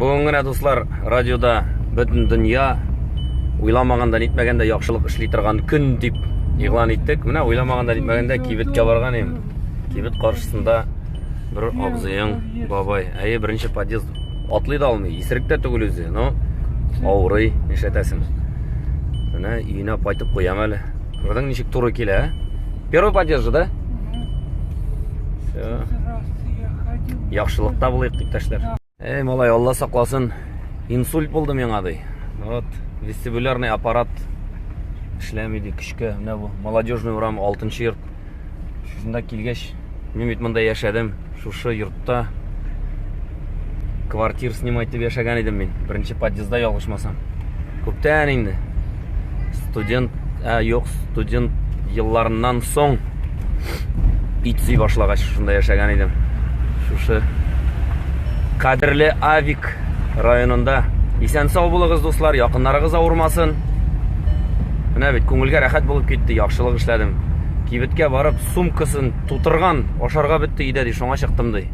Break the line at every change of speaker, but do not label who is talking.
Бүген генә, дуслар, радиода бөтен дөнья уйламаганда нитмәгәндә яхшылык эшли торган көн дип игълан иттек. Менә уйламаганда нитмәгәндә кибеткә барган идем. Кибет каршысында бер абзыең, бабай. Әйе, беренче подъезд атлый да алмый, исерек тә түгел үзе, но авырый, нишләтәсең. Менә өенә кайтып куям әле. Күрдең ничек туры килә, ә? Первый подъезд же, да? Все. Яхшылыкта булыйк, иптәшләр. Эй, малай, Алла сакласын. Инсульт булды миңа ди. Вот, вестибулярный аппарат эшләми ди көчкә. Менә бу Молодежный урам 6 йорт. Шушында килгәч, мин бит монда яшәдем. Шушы йортта квартир снимать дип яшәгән идем мин. Беренче подъездда ялгышмасам. Күптән инде. Студент, ә, юк, студент елларыннан соң ит сөй башлагач шушында яшәгән идем. Шушы кадерле Авик районында. Исән сау булыгыз, дуслар, якыннарыгыз авырмасын. Менә бит күңелгә рәхәт булып китте, яхшылык эшләдем. Кибеткә барып, сумкасын тутырган, ашарга бетте өйдә ди, шуңа чыктым ди.